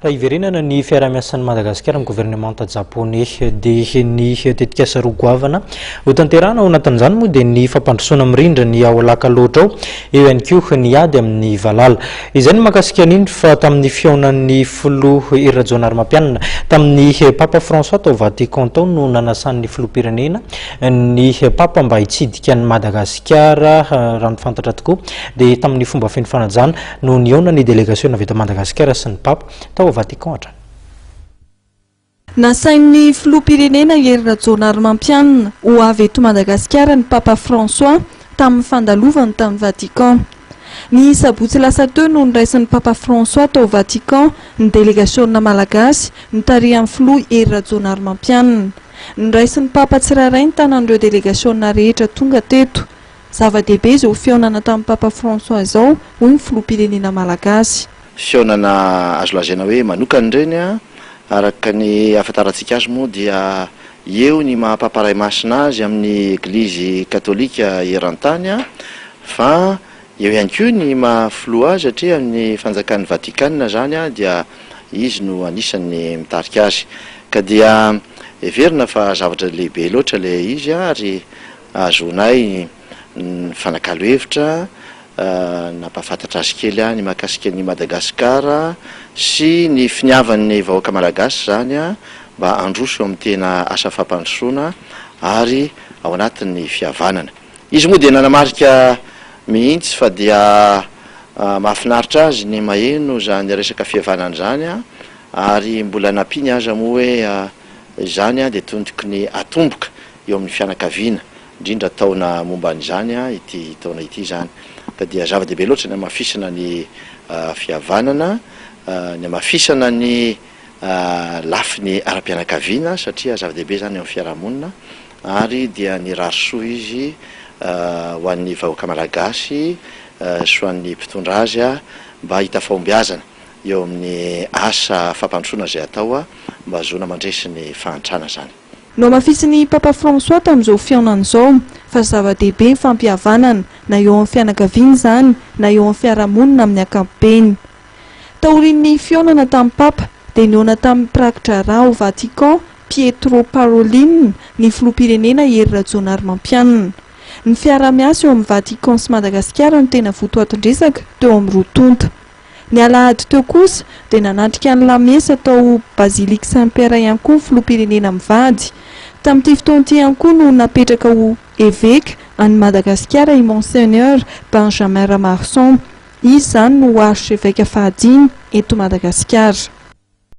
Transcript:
Raha hiverenana ny fiaraha-miasan'i Madagasikara amin'ny governemanta Japoney dia ny tetikasa roa goavana hotanterahana ao anatin'izany moa dia ny fampandrosoana mirindra ny ao Alakaloatra ao, eo ihany koa ny ady amin'ny valala. Izay no mahakasika an'iny fa tamin'ny fihaonan'ny filoha Hery Rajaonarimampianina tamin'ny Papa François tao Vatican tao no nanasan'ny filoham-pirenena ny Papa mba hitsidika an'i Madagasikara. Raha ny fantatra tokoa dia tamin'ny fomba feno fanajana no nihaona ny delegasiona avy eto Madagasikara sy ny Papa tao Vatican hatrany. Nasain'ny filoham-pirenena Hery Rajaonarimampianina ho avy eto Madagasikara ny Papa François tamin'ny fandalovany tany Vatican. Ny sabotsy lasa teo no noraisin'ny Papa François tao Vatican ny delegasiona malagasy notarihan'ny filoha Hery Rajaonarimampianina. Noraisin'ny Papa tsirairay ny tanan'ireo delegasiona rehetra tonga teto. Zava-dehibe izao fihaonana tamin'ny Papa François izao, hoy ny filoham-pirenena malagasy. Fihaonana azo lazaina hoe manokana ireny, araka ny ahafantarantsika azy moa dia eo ny maha Papa Ray Masina azy amin'ny Eglizy Katolika eran-tany fa eo ihany koa ny maha filoha azy satria amin'ny fanjakan'i Vatikana izany dia izy no anisan'ny mitarika azy ka dia heverina fa zavatra lehibe loatra ilay izy ary Ahazoanay nifanakalo hevitra, nampahafantatra azy kely ahy ny mahakasika an'i Madagasikara sy ny finiavan'ny vahoaka malagasy izany mba handroso eo amin'ny tena asa fampandrosoana ary ao anatin'ny fihavanana. Izy moa dia nanamarika mihitsy fa dia mahafinaritra azy ny maheno izany resaka fihavanana izany ary mbola nampiany aza moa hoe izany dia tokony atomboka eo amin'ny fianakaviana, indrindra taona momba an'izany ity taona ity izany. Ka dia zava-dehibe loatra ny hamafisana ny fihavanana, ny hamafisana ny lafiny ara-pianakaviana satria zava-dehibe izany eo amin'ny fiarahamonina ary dia nirary soa izy ho an'ny vahoaka malagasy sy ho an'ny mpitondra azy mba hahita fahombiazana eo amin'ny asa fampandrosoana izay atao mba hahazoana mandresy ny fahantrana izany. Nohamafisin'ny Papa François tamin'izao fihaonana izao fa zava-dehibe ny fampihavanana, na eo amin'ny fianakaviana izany na eo amin'ny fiarahamonina amin'ny ankapobeny. Taorian'ny fihaonana tamin'ny Papa dia nihaona tamin'ny mpiraki-draharaha ao Vatican, Pietro Parolin, ny filoham-pirenena Hery Rajaonarimampianina. Ny fiaraha-miasa eo amin'ny Vatican sy Madagasikara no tena votoatin-dresaka teo amin'ny roa tonta. Ny alahady teo kosa dia nanatrika ny lamesa tao Basilique Saint Pierre ihany koa ny filoham-pirenena mivady. Tamin'ity fotoana ity ihany koa no napetraka ho eveka any Madagasikara i Monseigneur Benjamin Ramarson. Izy izany no ho archevêque fahadimy eto Madagasikara.